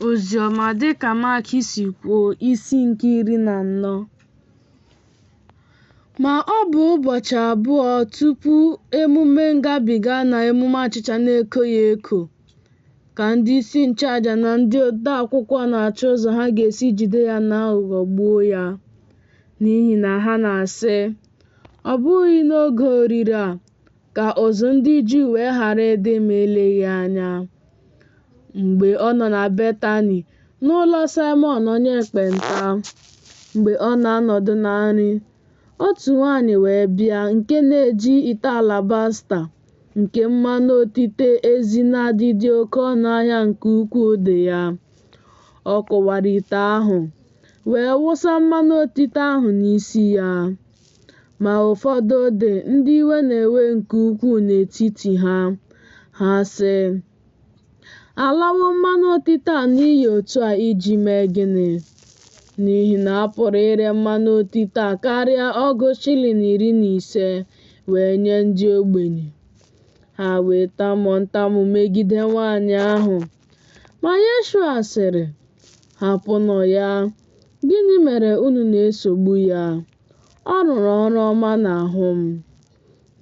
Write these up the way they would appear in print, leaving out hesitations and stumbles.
Oziọma dịka Mak si kwuo, isi nke 14. Ma ọ bụ ụbọchị 2 tupu emume ngabiga na emume achịcha na-ekoghị eko, ka ndị isi nchụaja na ndị odeakwụkwọ na-achọ ụzọ ha ga-esi jide ya n'aghụghọ gbuo ya. N'ihi na ha na-asị, Ọ bụghị n'oge oriri a, ka ụzụ ndị Juu wee ghara ịdị ma eleghị anya. Mgbe ọ nọ na Betani, n'ụlọ Saịmọn onye ekpenta, mgbe ọ na-anọdụ na nri, otu nwaanyị wee bịa nke na-eji ite alabasta nke mmanụ otite ezi nadi dị oke ọnụ ahịa nke ukwuu dị ya. Ọ kụwara ite ahụ, wee wụsa mmanụ otite ahụ n'isi ya. Ma ụfọdụ dị ndị iwe na-ewe nke ukwuu n'etiti ha. Ha sị, A lawo mmanụ otite a n'iyi otu a iji mee gịnị? N'ihi na a pụrụ ire mmanụ otite a karịa ọgụ shilling 15 wee nye ndị ogbenye. Ha wee tamuo ntamu megide nwaanyị ahụ. Ma Yeshua sịrị, Hapụnụ ya, gịnị mere unu na-esogbu ya? Ọ rụrụ ọrụ ọma n'ahụ m.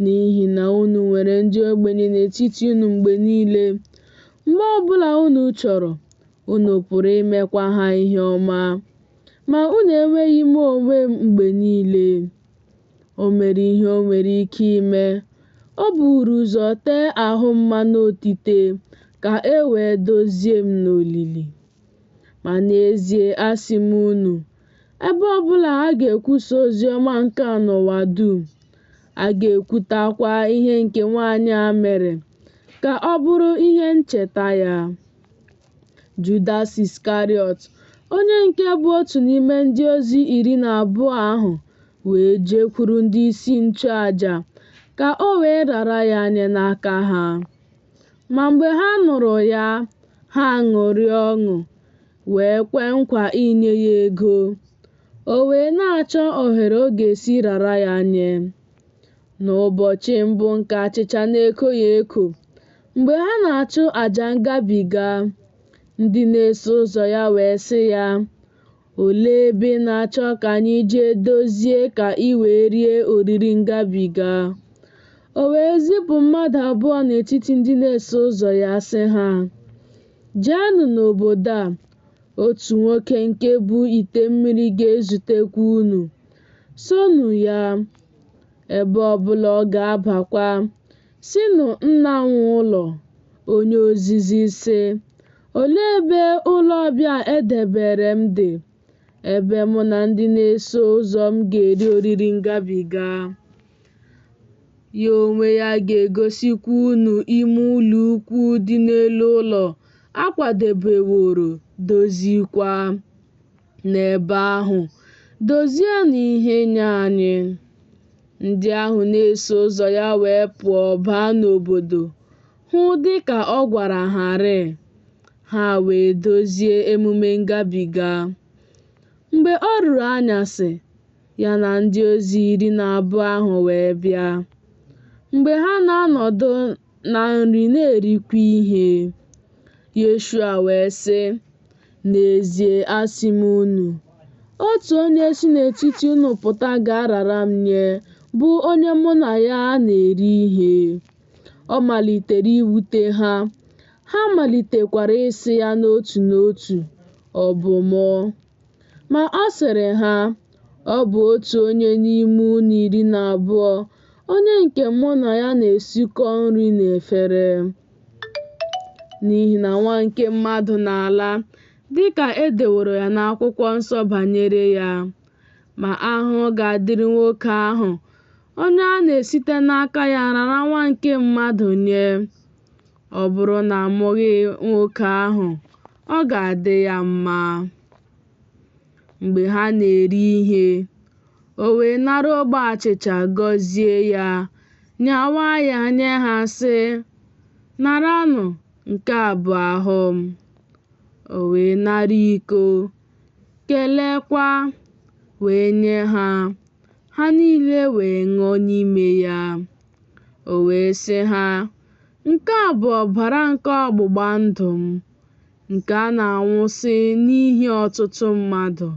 N'ihi na unu nwere ndị ogbenye n'etiti unu mgbe niile, mgbe ọ bụla unu chọrọ, unu pụrụ imekwa ha ihe ọma, ma unu enweghị mụ onwe m mgbe niile. O mere ihe o nwere ike ime. O buru ụzọ tee ahụ m mmanụ otite ka e wee dozie m n'olili. Ma n'ezie asị m unu, ebe ọ bụla a ga-ekwusa ozi ọma nke a n'ụwa dum, a ga-ekwutakwa ihe nke nwaanyị a mere, ka ọ bụrụ ihe ncheta ya. Judas Iskarịọt, onye nke bụ otu n'ime ndị ozi 12 ahụ, wee jekwuru ndị isi nchụaja ka o wee rara ya nye n'aka ha. Ma mgbe ha nụrụ ya, ha ṅụrịa ọṅụ, wee kwe nkwa inye ya ego. O wee na-achọ ohere ọ ga-esi rara ya nye. N'ụbọchị mbụ nke achịcha na-ekoghị eko, mgbe ha na-achụ àjà ngabiga, ndị na-eso ụzọ ya wee sị ya, Olee ebe ị na-achọ ka anyị jee dozie ka i wee rie oriri ngabiga? O wee zipụ mmadụ abụọ n'etiti ndị na-eso ụzọ ya sị ha, Jeenụ n'obodo a, otu nwoke nke bu ite mmiri ga-ezutekwa unu. Sonụ ya, ebe ọbụla ọ ga-abakwa, sịnụ nna nwe ụlọ, onye ozizi sị, Olee ebe ụlọ ọbịa e debere m dị, ebe mụ na ndị na-eso ụzọ m ga-eri oriri ngabiga? Ya onwe ya ga-egosikwa unu ime ụlọ ukwu dị n'elu ụlọ a kwadebeworo doziekwa. N'ebe ahụ, dozienụ ihe nye anyị. Ndị ahụ na-eso ụzọ ya wee pụọ baa n'obodo, hụ dị ka ọ gwara ha rịị. Ha wee dozie emume ngabiga. Mgbe o ruru anyasị, ya na ndị ozi 12 ahụ wee bịa. Mgbe ha na-anọdụ na nri na-erikwa ihe, Yeshua wee sị, N'ezie asị m unu, otu onye si n'etiti unu pụta ga-arara m nye, bụ onye mụ na ya na-eri ihe. Ọ malitere iwute ha, ha malitekwara ịsị ya n'otu n'otu, Ọ bụ mụ? Ma ọ sịrị ha, Ọ bụ otu onye n'ime unu 12, onye nke mụ na ya na-esikọ nri n'efere. N'ihi na Nwa nke mmadụ na-ala, dị ka e deworo ya n'akwụkwọ nsọ banyere ya. Ma ahụhụ ga-adịrị nwoke ahụ, onye a na-esite n'aka ya rara Nwa nke mmadụ nye. Ọ bụrụ na a mụghị nwoke ahụ, ọ ga-adị ya mma. Mgbe ha na-eri ihe, o wee nara ogbe achịcha gọzie ya, nyawaa ya nye ha sị, Naranụ, nke a bụ ahụ m. O wee nara iko, keleekwa, wee nye ha, ha niile wee ṅụọ n'ime ya. O wee sị ha, Nke a bụ ọbara nke ọgbụgba ndụ m, nke a na-awụsị n'ihi ọtụtụ mmadụ.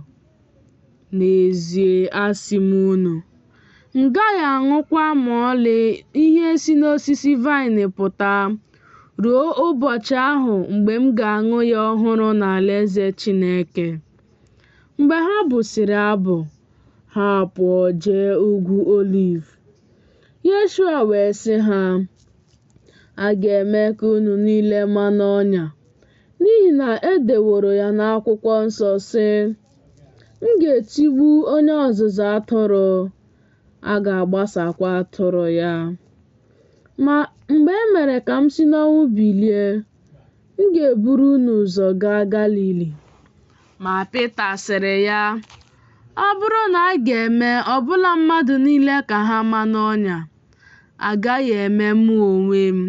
N'ezie, asị m unu, m gaghị aṅụkwa ma ọlị ihe si n'osisi vaịn pụta ruo ụbọchị ahụ mgbe m ga-aṅụ ya ọhụrụ n'alaeze Chineke. Mgbe ha bụsịrị abụ, ha pụọ jee ugwu Oliv. Yeshua wee sị ha, A ga-eme ka unu niile ma n'ọnya, n'ihi na e deworo ya n'akwụkwọ nsọ, sị, M ga-etigbu onye ọzụzụ atụrụ, a ga-agbasakwa atụrụ ya. Ma mgbe e mere ka m si n'ọnwụ bilie, m ga-eburu unu ụzọ gaa Galili. Ma Pita sịrị ya, Ọ bụrụ na a ga-eme ọbụla mmadụ niile ka ha ma n'ọnya, a gaghị eme mụ onwe m.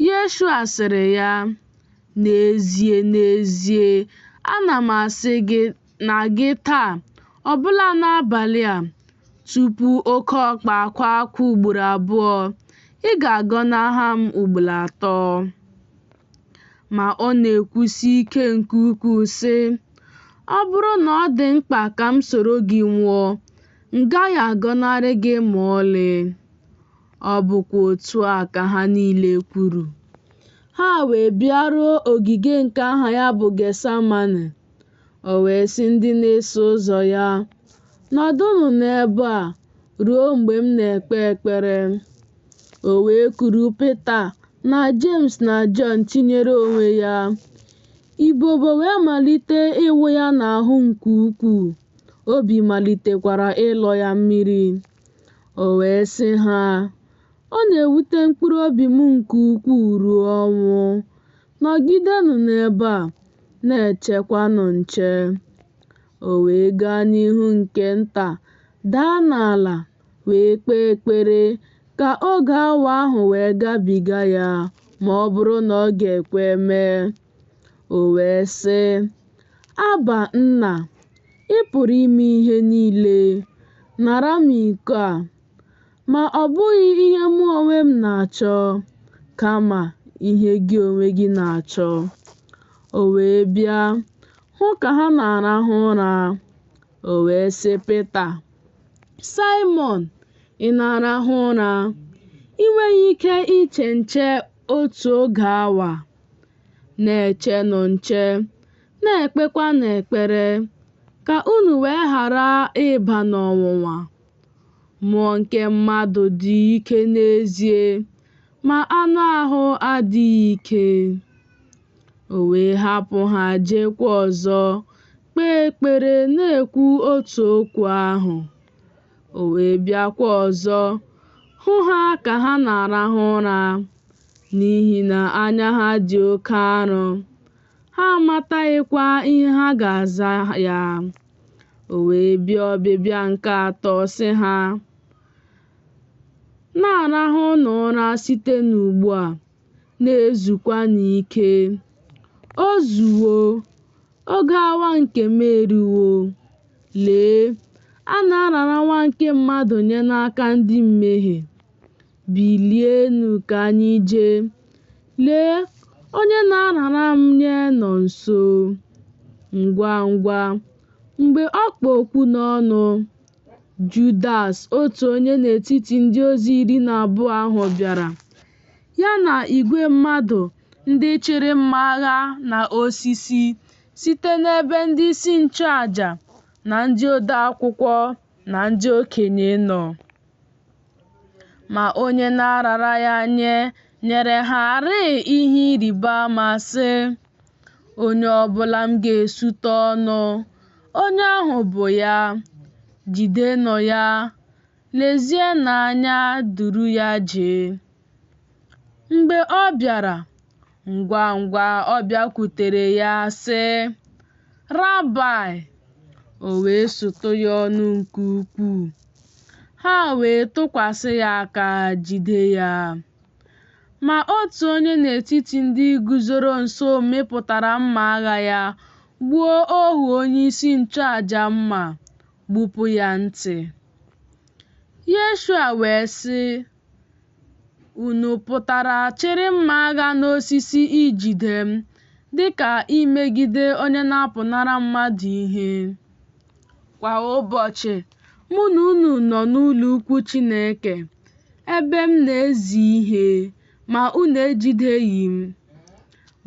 Yeshua sịrị ya, N'ezie, n'ezie, ana m asị gị na gị taa, ọbụla n'abalị a, tupu oke ọkpa akwaa akwa ugboro abụọ, ị ga-agọnahụ m ugboro atọ. Ma ọ na-ekwusi ike nke ukwuu, sị, Ọ bụrụ na ọ dị mkpa ka m soro gị nwụọ, m gaghị agọnarị gị ma ọlị. Ọ bụkwa otu a ka ha niile kwuru. Ha wee bịaruo ogige nke aha ya bụ Getsamane. O wee sị ndị na-eso ụzọ ya, Nọdụnụ n'ebe a ruo mgbe m na-ekpe ekpere. O wee kuru Pita na Jems na Jọn tinyere onwe ya. Ibobo wee malite ịwụ ya n'ahụ nke ukwuu, obi malitekwara ịlọ ya mmiri. O wee sị ha, Ọ na-ewute mkpụrụ obi m nke ukwuu ruo ọnwụ. Nọgidenụ n'ebe a, na-echekwanụ nche. O wee gaa n'ihu nke nta daa n'ala wee kpee ekpere ka oge awa ahụ wee gabiga ya ma ọ bụrụ na ọ ga-ekwe mee. O wee sị, Abba, Nna, ị pụrụ ime ihe niile. Nara m iko a. Ma ọ bụghị ihe mụ onwe m na-achọ, kama ihe gị onwe gị na-achọ. O wee bịa, hụ ka ha na-arahụ ụra. O wee sị Pita, Saịmọn, ị na-arahụ ụra? I nweghị ike iche nche otu oge awa? Na-echenụ nche, na-ekpekwanụ ekpere, ka unu wee ghara ịba n'ọnwụnwa. Mmụọ nke mmadụ dị ike n'ezie, ma anụ ahụ adịghị ike. O wee hapụ ha jeekwa ọzọ kpee ekpere na-ekwu otu okwu ahụ. O wee bịakwa ọzọ hụ ha ka ha na-arahụ ụra, n'ihi na anya ha dị oke arọ, ha amataghịkwa ihe ha ga-aza ya. O wee bịa ọbịbịa nke atọ sị ha, Na-arahụnụ ụra site n'ugbu a, na-ezukwanụ ike. O zuwo, oge awa nke m eruwo. Lee, a na-arara Nwa nke mmadụ nye n'aka ndị mmehie. Bilienụ ka anyị jee. Lee, onye na-arara m nye nọ nso. Ngwa ngwa, mgbe ọ kpụ okwu n'ọnụ, Judas, otu onye n'etiti ndị ozi 12 ahụ bịara, ya na igwe mmadụ ndị chịrị mma agha na osisi site n'ebe ndị isi nchụaja na ndị ode akwụkwọ na ndị okenye nọ. Ma onye na-arara ya nye nyere ha rịị ihe ịrịba ama, sị, Onye ọ bụla m ga-esutụ ọnụ, onye ahụ bụ ya. Jidenụ ya, lezienụ anya duru ya jee. Mgbe ọ bịara, ngwa ngwa ọ bịakwutere ya, sị, Rabaị! O wee sutụ ya ọnụ nke ukwuu. Ha wee tụkwasị ya aka jide ya. Ma otu onye n'etiti ndị guzoro nso mịpụtara mma agha ya gbuo ohu onyeisi nchụaja mma, gbupụ ya ntị. Yeshua wee sị, Unu pụtara chịrị mma agha na osisi ijide m dị ka imegide onye na-apụnara mmadụ ihe. Kwa ụbọchị, mụ na unu nọ n'ụlọ ukwu Chineke, ebe m na-ezi ihe, ma unu ejideghị m.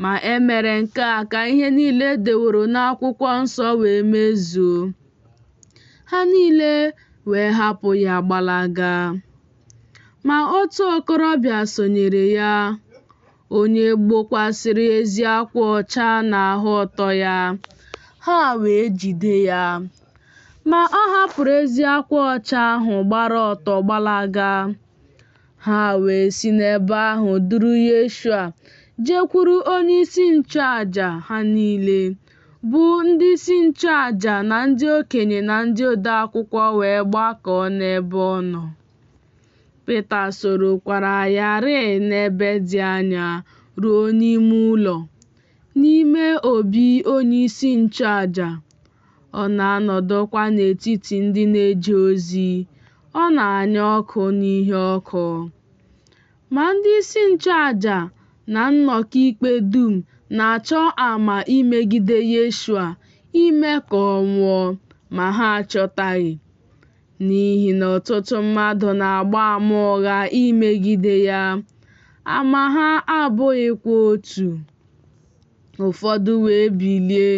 Ma e mere nke a ka ihe niile e deworo n'akwụkwọ nsọ wee mezuo. Ha niile wee hapụ ya gbalaga. Ma otu okorobịa sonyere ya, onye gbokwasịrị ezi akwa ọcha n'ahụ ọtọ ya, ha wee jide ya. Ma ọ hapụrụ ezi akwa ọcha ahụ gbara ọtọ gbalaga. Ha wee si n'ebe ahụ duru Yeshua jekwuru onyeisi nchụaja ha niile, bụ ndị isi nchụaja na ndị okenye na ndị odeakwụkwọ wee gbakọọ n'ebe ọ nọ. Pita sorokwara ya rịị n'ebe dị anya ruo n'ime ụlọ, n'ime obi onyeisi nchụaja. Ọ na-anọdụkwa n'etiti ndị na-eje ozi, ọ na-anya ọkụ n'ihe ọkụ. Ma ndị isi nchụaja na nnọkọ ikpe dum na-achọ ama imegide Yeshua, ime ka ọ nwụọ, ma ha achọtaghị. N'ihi na ọtụtụ mmadụ na-agba ama ụgha imegide ya, ama ha abụghịkwa otu. Ụfọdụ wee bilie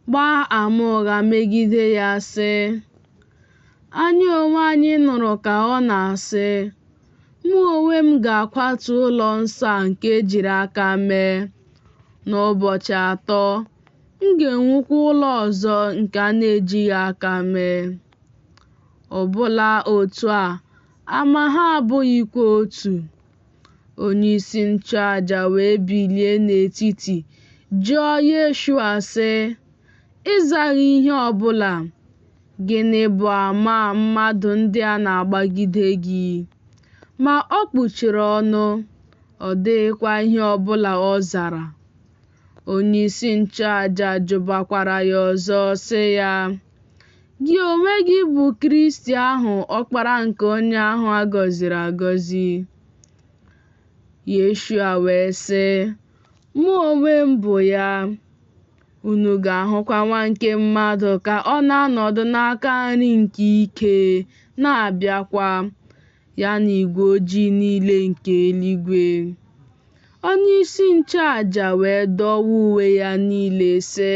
gbaa ama ụgha megide ya, sị, Anyị onwe anyị nụrụ ka ọ na-asị, Mụ onwe m ga-akwatu ụlọ nsọ a nke e jiri aka mee. N'ụbọchị atọ, m ga-ewukwa ụlọ ọzọ nke a na-ejighị aka mee. Ọbụla otu a, ama ha abụghịkwa otu. Onyeisi nchụaja wee bilie n'etiti jụọ Yeshua sị, Ị zaghị ihe ọbụla? Gịnị bụ ama a mmadụ ndị a na-agbagide gị? Ma o kpuchiri ọnụ, ọ dịghịkwa ihe ọbụla ọ zara. Onyeisi nchụaja jụbakwara ya ọzọ sị ya, Gị onwe gị bụ Kristi ahụ, Ọkpara nke onye ahụ a gọziri agọzi. Yeshua wee sị, Mụ onwe m bụ ya. Unu ga-ahụkwa Nwa nke mmadụ ka ọ na-anọdụ n'aka nri nke ike, na-abịakwa, ya na igwe ojii niile nke eluigwe. Onyeisi nchụaja wee dọwaa uwe ya niile, sị,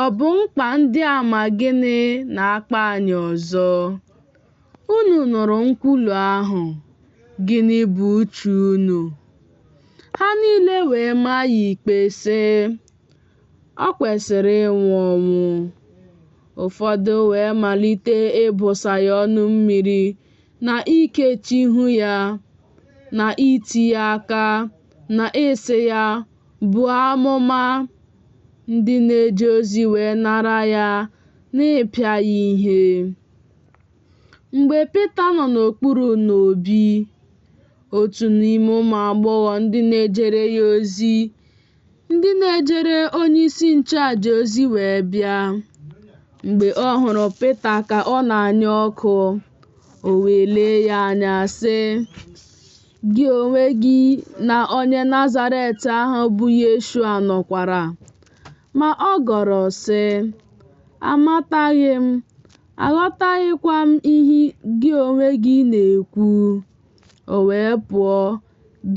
Ọ bụ mkpa ndị ama gịnị na-akpa anyị ọzọ? Unu nụrụ nkwulu ahụ. Gịnị bụ uche unu? Ha niile wee maa ya ikpe, sị, Ọ kwesịrị ịnwụ ọnwụ. Ụfọdụ wee malite ịbụsa ya ọnụ mmiri na ikechi ihu ya, na iti ya aka, na ịsị ya, Buo amụma! Ndị na-eje ozi wee nara ya n'ịpịa ya ihe. Mgbe Pita nọ n'okpuru n'obi, otu n'ime ụmụ agbọghọ ndị na-ejere ya ozi, ndị na-ejere onyeisi nchụaja ozi wee bịa. Mgbe ọ hụrụ Pita ka ọ na-anya ọkụ, o wee lee ya anya, sị, Gị onwe gị na onye Nazaret ahụ bụ Yeshua nọkwara. Ma ọ gọrọ, sị, Amataghị m, aghọtaghịkwa m ihe gị onwe gị na-ekwu. O wee pụọ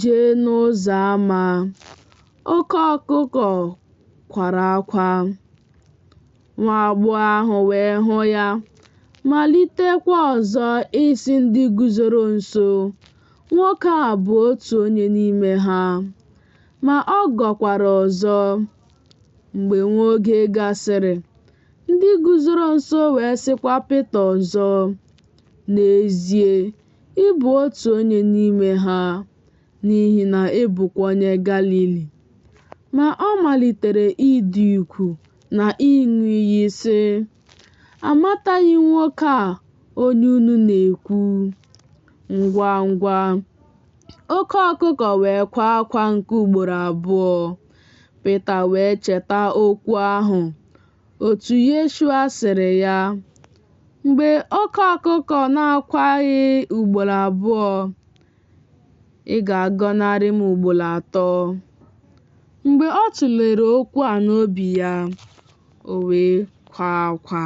jee n'ụzọ ama. Oke ọkụkọ kwara akwa. Nwa agbọghọ ahụ wee hụ ya, malitekwa ọzọ ịsị ndị guzoro nso, Nwoke a bụ otu onye n'ime ha. Ma ọ gọkwara ọzọ. Mgbe nwa oge gasịrị, ndị guzoro nso wee sịkwa Pita ọzọ, N'ezie, ị bụ otu onye n'ime ha, n'ihi na ị bụkwa onye Galili. Ma ọ malitere ịdị ukwu na ịṅụ iyi, sị, Amataghị m nwoke a onye unu na-ekwu. Ngwa ngwa, oke ọkụkọ wee kwaa akwa nke ugboro abụọ. Pita wee cheta okwu ahụ, otu Yeshua sịrị ya, Mgbe oke ọkụkọ na-akwaghị ugboro abụọ, ị ga-agọnarị m ugboro atọ. Mgbe ọ tụlere okwu a n'obi ya, o wee kwaa akwa.